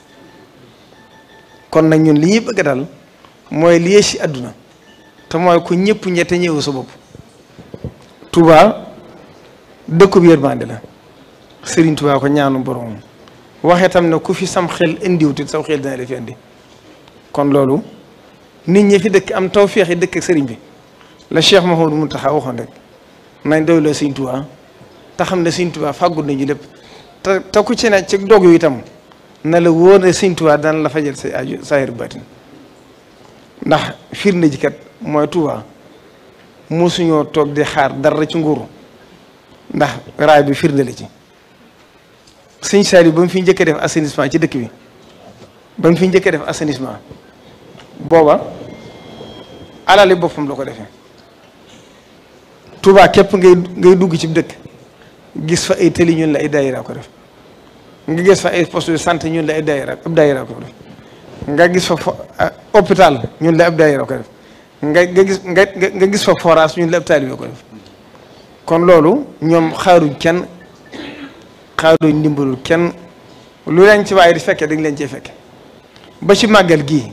kon nag ñun li ñuy bëgg dal mooy li ci àdduna te mooy ku ñëpp ñette ñëwu sa bopp Touba dëkkub yërmande la Serigne Touba ko ñaanu borom waxee tam ne ku fi sam xel indiwut saw xel dina la fi indi kon loolu nit ñi fi dëkk am tawféex yi dëkk ak sëriñ bi la Cheikh Mouhamadou Mountakha waxoon rek nañ doyloo Serigne Touba te xam ne Serigne Touba fàggul nañu lépp te ku ci ne ci dog yu itam na la wóor ne Serigne Touba dana la fajal say aju saahir baatin ndax firnde ji kat mooy Touba mosuñoo toog di xaar dara ci nguuru ndax raay bi firnde la ci sëñ Saali ba mu fi njëkk a def assainissement ci dëkk bi ba mu fi njëkk a def assainissement booba alali boppam la ko defee Touba képp ngay dugg ci dëkk gis fa ay tëli ñun la ay daayira ko def nga gis fa ay poste de santé ñun la ay daayira ab daayira ko def nga gis fa hôpital ñun la ab daayira ko def nga gis fa forage ñun la ab taalibe ko def kon loolu ñoom xaaruñ kenn xaaruñ ndimbalul kenn lu leen ci waaye di fekkee dañ leen cee fekke ba ci màggal gii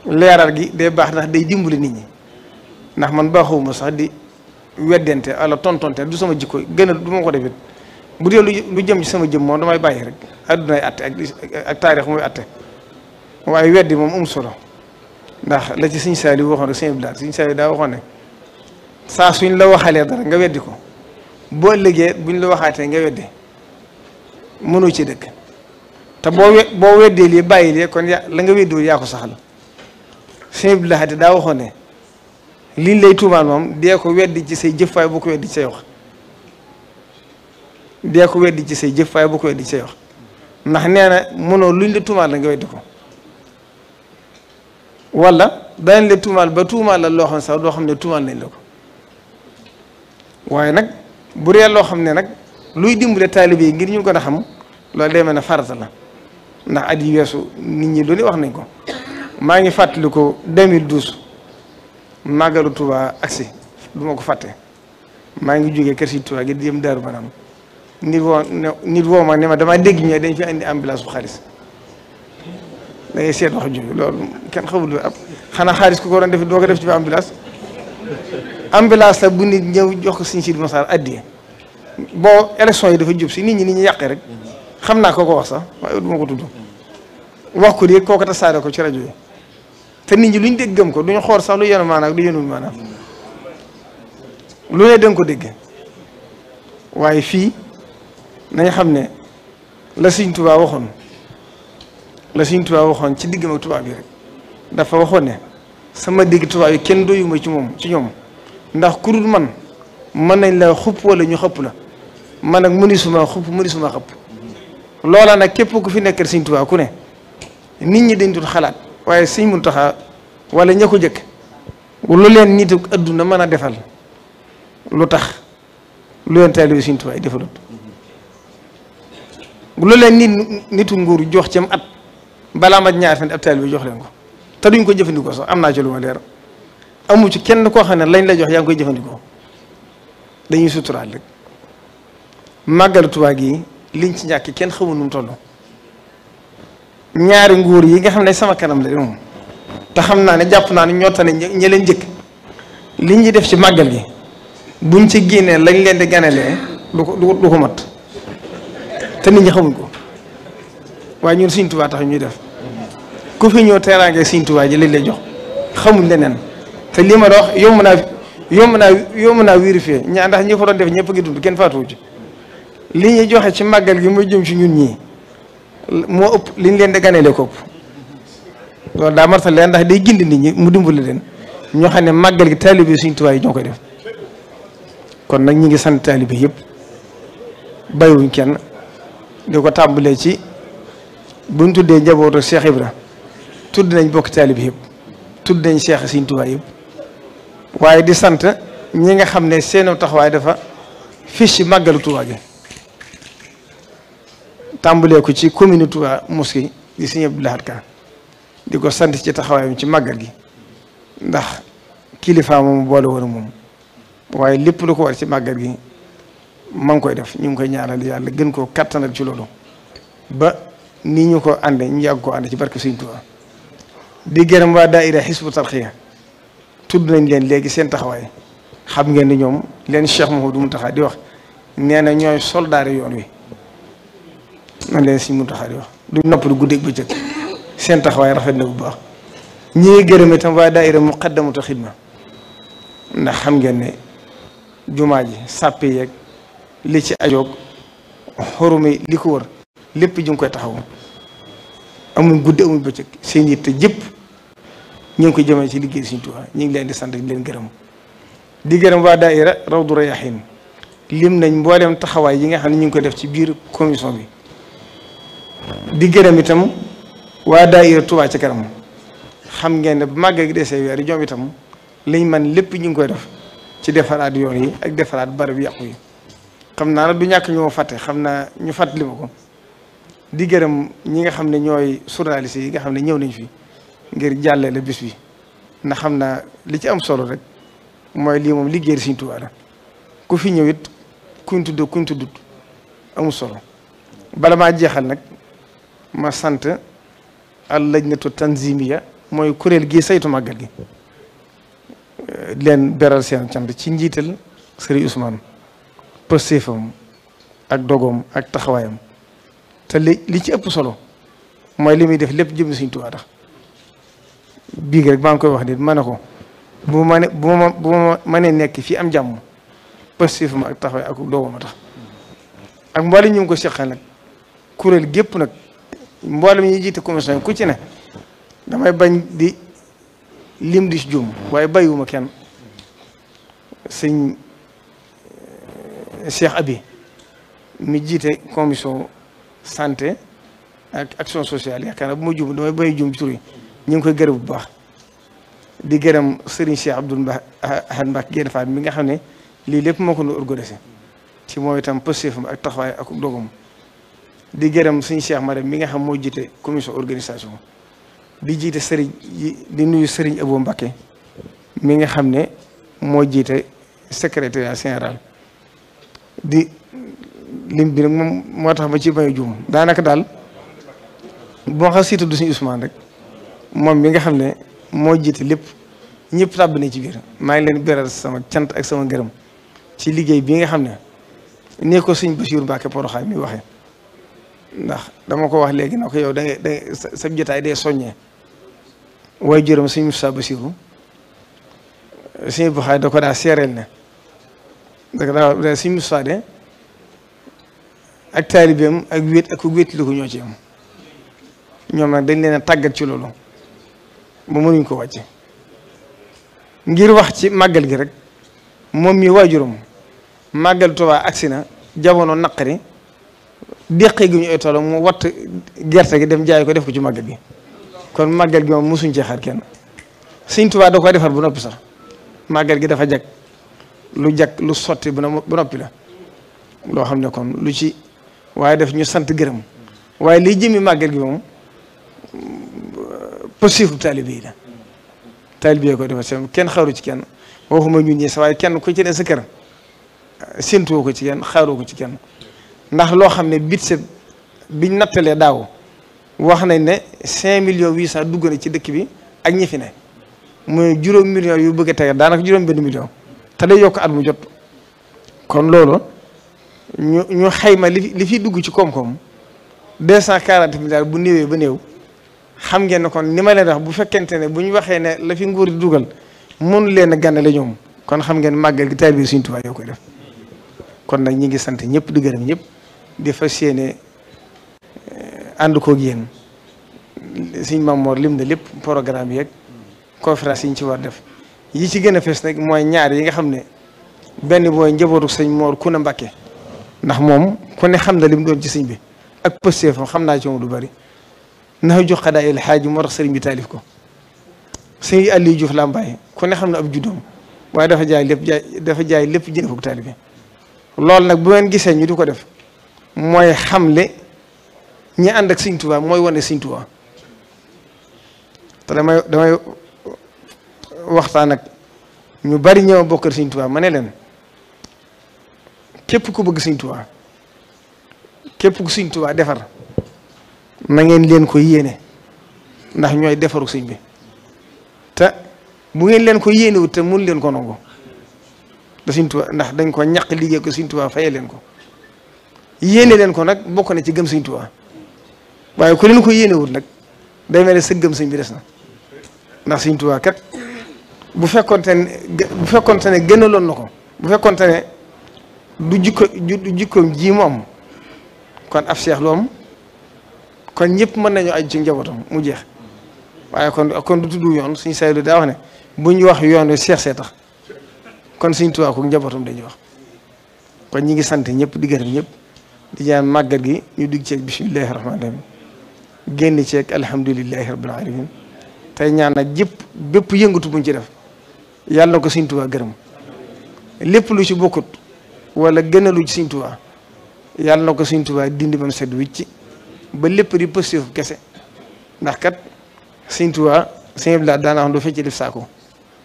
leeral gi day baax ndax day dimbali nit ñi ndax man baaxuma sax di weddente wala tontonte du sama jikko gën a du ma ko defit bu dee lu jëm ci sama jëm moom damay bàyyi rek addunay atte ak taarix muy atte waaye weddi moom am solo ndax la ci Sëñ Saali waxoon rek Sëñ Abdou Sëñ Saali daa waxoon ne saa suñ la waxalee dara nga weddi ko boo ëllëgee buñ la waxaatee nga weddi mënoo ci dëkk te boo weddee lii bàyyi lii kon la nga weddiwul yaa ko saxal Sëñ Abdou daa waxoon ne liñ lay tuumaal moom dee ko weddi ci say jëf waaye boo ko weddi ci say wax dee ko weddi ci say jëf waaye boo ko weddi ci say wax ndax nee na mënoo luñ la tuumaal la nga weddi ko wala danañ la tuumaal ba tuumaal la loo xam sax doo xam ne tuumaal nañ la ko waaye nag bu dee loo xam ne nag luy dimbale taalibe yi ngir ñu gën a xam loolu day mel ne farata la ndax at yi weesu nit ñi loolu wax nañ ko maa ngi fàttali ko 2012 màggalu Touba agsi du ma ko fàtte maa ngi jógee kër si Touba gi di jëm Daaru Manam nit woo ma ne ma damaa dégg ñu dañ fi andi ambulance bu xaalis da ngay seet wax jooju loolu kenn xamul ab xanaa xaalis ku ko doon def doo ko def ci ambulance la bu nit ñëw jox ko Sëñ Sidi Moxtaar addiya boo élection yi dafa jub si nit ñi yàqee rek xam naa ko wax sax waaye du ma ko tudd wax ko de kooku tasaare ko ci rajo yi te nit ñi luñ dégg gëm ko duñu xool sax lu yenu maanaam lu yenul maanaam lu ne danga ko dégg waaye fii nañ xam ne la Sëñ Tuubaa waxoon ci diggam ak tubaab yi rek dafa waxoon ne sama dégg tubaab yi kenn doyuma ci ñoom ndax ku dul man mën nañ la xupp wala ñu xëpp la man nag mënisuma xupp mënisuma xëpp loola nag képp ku fi nekkal Sëñ Tuubaa ku ne nit ñi dañ dul xalaat waaye Sëñ Muntaxa wala ña ko jëkk lu leen nit ak adduna mën a defal lu tax lu leen taalibe Sëñ Tuubaa yi defalut lu leen nitu nguur jox ci at balaa mat ñaar fan ab taalibe bi jox leen ko te duñ ko jëfandikoo sax am naa ci lu ma leer amu ci kenn koo xam ne lañ la jox yaa ngi koy jëfandikoo dañuy suturaal rek màggalu Tuubaa gi liñ ci ñàkk kenn xamul nu mu toll ñaari nguur yi nga xam ne sama kanam la moom te xam naa ne jàpp naa ne ñoo tane ñi leen njëkk li ñuy def ci màggal gi buñ ci génnee lañ leen di ganelee du ko mat te nit ñi xamuñ ko waaye ñun Sëñ Tuubaa tax ñuy def ku fi ñëw teraange Sëñ Tuubaa ji lañ lay jox xamuñ leneen te lii ma dox yomb naa vérifier ndax ñi ko doon def ñëpp ngi dund kenn faatuwu ci li ñuy joxe ci màggal gi muy jëm ci ñun ñii moo ëpp liñ leen di ganelee ko ëpp loolu daa martal leen ndax day gindi nit ñi mu dimbali leen ñoo xam ne màggal gi taalibe Sëñ Tuubaa yi ñoo koy def kon nag ñi ngi sant taalibe yëpp bàyyiwuñ kenn di ko tàmbalee ci buñ tuddee njabootu Cheikh Ibra tudd nañ bokk taalibe yëpp tudd nañ Cheikh Sëñ Tuubaa yëpp waaye di sant ñi nga xam ne seen taxawaay dafa fis ci màggalu Tuubaa gi tàmbalee ko ci commune Touba Mosquée di Sëñ Abdou Lahad Ka di ko sant ci taxawaayam ci màggal gi ndax kilifa moom boole woon moom waaye lépp lu ko war ci màggal gi ma ngi koy def ñu ngi koy ñaanal yàlla gën koo kattanal ci loolu ba nii ñu ko ànde ñu yàgg ko ànd ci barke Sëñ Touba di gërëm waa daayira Hizbut Tarqiyyah tudd nañ leen léegi seen taxawaay xam ngeen ni ñoom leen Cheikh Mouhamadou Mountakha di wax nee na ñooy soldaari yoon wi man leen Sëñ Muntaxa di wax du noppalu guddeeg bëccëg seen taxawaay rafet na bu baax ñi gërëm itam waa daayira Muqaddamatul Xidma ndax xam ngeen ne jumaa ji sàppe yeeg li ci ajoog xorumi li ko wër lépp ju ngi koy taxaw amuñ guddi amuñ bëccëg seen yitte jëpp ñu ngi koy jëmee ci liggéey Sëñ Tuubaa ñu ngi leen di sant di leen gërëm di gërëm waa daayira Rawdu Rayaahiin lim nañ mboolem taxawaay yi nga xam ne ñu ngi ko def ci biir commission bi di gërëm itam waa daayira Touba Ca Kanam xam ngeen ne bu màggal gi desee weer ñoom itam liñ man lépp ñu ngi koy def ci defaraat yoon yi ak defaraat barab yàqu yi xam naa nag du ñàkk ñu ma fàtte xam naa ñu fàttali ma ko di gërëm ñi nga xam ne ñooy journaliste yi nga xam ne ñëw nañ fi ngir jàllale bis bi ndax xam naa li ci am solo rek mooy lii moom liggéey Sëñ Tuubaa la ku fi ñëw it kuñ tuddut amul solo bala maa jeexal nag ma sant al lajnatu tanzimiya mooy kuréel gi saytu màggal gi leen beral seen cant ci njiital Sëriñ Ousmane pëstéefam ak dogoom ak taxawaayam te li ci ëpp solo mooy li muy def lépp jëm Sëñ Tuubaa tax biig rek maa ngi koy wax nit ma ne ko bu ma mënee nekk fii am jàmm pëstéefam ak taxawaay ak dogoom a tax ak mboolem ñu ngi ko seqal nag kuréel gépp nag mboolem ñi jiite commission yi ku ci ne damay bañ di lim di juum waaye bàyyiwuma kenn sëñ Cheikh Abi mi jiite commission santé ak action sociale yaakaar naa bu ma juum damay bàyyi juum ci tur yi ñu ngi koy gërëm bu baax di gërëm Serigne Cheikh Abdoul Ahad Mbacké Gaïndé Fatma mi nga xam ne lii lépp moo ko doon organisé ci mooy itam pëstéefam ak taxawaay ak dogam di gërëm suñu Cheikh Madame mi nga xam moo jiite commission organisation di jiite Serigne di nuyu Serigne Abou Mbacké mi nga xam ne moo jiite secrétariat général di lim bi nag moom moo tax ma ci bañ a juum daanaka daal boo xam si tudd suñu Ousmane rek moom mi nga xam ne moo jiite lépp ñëpp tàbb nañ ci biir maa ngi leen beral sama cant ak sama ngërëm ci liggéey bi nga xam ne nee ko sëñ Bassirou Mbacké Porokhane mi waxee ndax dama ko wax léegi na ko yow da sa jotaay day soññee waaye juróom sëñ Moussa Bassirou sëñ Buxaay da ko daa seereel ne da sëñ Moussa de ak taalibeem ak wéet ak wéetli ko ñoo ci am ñoom nag dañ leen a tàggat ci loolu ba mënuñ ko wàcce ngir wax ci màggal gi rek moom mi waajuram màggal Tuubaa agsi na jamono naqari déqee gi ñu ay toolam mu watt gerte gi dem jaay ko def ko ci màggal gi kon màggal gi moom mosuñ ci xaar kenn Sëñ Tuubaa da koy defar bu noppi sax màggal gi dafa jag lu sotti bu noppi la loo xam ne kon lu ci waaye def ñu sant gërëm waaye liy jëmi màggal gi moom positif taalibe yi la taalibe yi koy defar seen kenn xaaru ci kenn waxuma ñun ñi sa waaye kenn ku ci ne sa kër séntuwoo ko ci kenn xaaroo ko ci kenn ndax loo xam ne budget biñ nattalee daaw wax nañ ne 5 millions 800 dugg na ci dëkk bi ak ñi fi ne mooy juróom millions yu bëgg a tege daanaka juróom benn million te day yokk at mu jot kon loolu ñu xayma li fi dugg ci koom-koom 240 milliards bu néewee ba néew xam ngeen ne kon ni ma leen wax bu fekkente ne bu ñu waxee ne la fi nguur di dugal mënu leen a gànnale ñoom kon xam ngeen màggal gi taalibe Sëñ Tuubaa yoo koy def kon nag ñi ngi sant ñëpp di gërëm ñëpp di fas yéene ànd koog yéen Sëñ Mamoor lim na lépp programme yeeg conférence yi ñu ci war def yi ci gën a fees nag mooy ñaar yi nga xam ne benn mooy njabootu Sëñ Moor Kuna Mbàkke ndax moom ku ne xam na lim doon ci sëñ bi ak pëstéefam xam naa ci moom lu bari ndax jox xadaa il xaaji moo tax sëriñ bi taalif ko sëñ Aliou Diouf Lambaye ku ne xam na ab juddoom waaye dafa jaay lépp jënd ko taalibe loolu nag bu ngeen gisee ñu di ko def mooy xamle ñi ànd ak Sëñ Tuubaa mooy wane Sëñ Tuubaa te damay waxtaan ak ñu bari ñëw bokkal Sëñ Tuubaa ma ne leen képp ku bëgg Sëñ Tuubaa képp ku Sëñ Tuubaa defar na ngeen leen ko yéene ndax ñooy defaru sëñ bi te bu ngeen leen ko yéenewut te mun leen ko nangu da Sëñ Tuubaa ndax dañ ko ñaq liggéey ko Sëñ Tuubaa fayee leen ko yéene leen ko nag bokk na ci gëm Sëñ Tuubaa waaye ku leen ko yéenewut nag day mel ne sa gëm sëñ bi des na ndax Sëñ Tuubaa kat bu fekkonte ne gënaloon na ko bu fekkonte ne du jikkoom ji mu am kon ab seex lu am kon ñëpp mën nañu aju ci njabootam mu jeex waaye kon du tudd yoon suñu saylu daa wax ne bu ñu wax yoon wi seex see tax kon Sëñ Tuubaa ko njabootam dañuy wax kon ñi ngi sant ñëpp di gërëm ñëpp di ñaan màggal gi ñu digg ceeg bismillahi rahmaani rahim génn ceeg alhamdulillahi rabbil alamin tey ñaan nag bépp yëngatu buñ ci def yàlla na ko Sëñ Tuubaa gërëm lépp lu ci bokkut wala gënalu ci Sëñ Tuubaa yàlla na ko Sëñ Tuubaa dindi ba mu set wicc ba lépp di positif kese ndax kat Sëñ Tuubaa sëñ bi daana wax du fecc def saako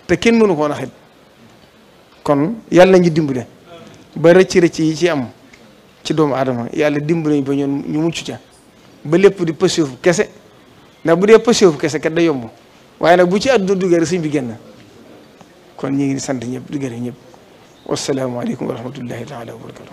te kenn mënu koo naxit kon yàlla nañu dimbale ba rëcc yi ci am ci doomu aadama yàlla dimbale ba ñun ñu mucc ca ba lépp di positif kese ndax bu dee positif kese kat da yomb waaye nag bu ci àdduna duggee rek sëñ bi génn kon ñu ngi sant ñëpp di gërëm ñëpp wasalaamaaleykum wa rahmatullahi taala wa barakatu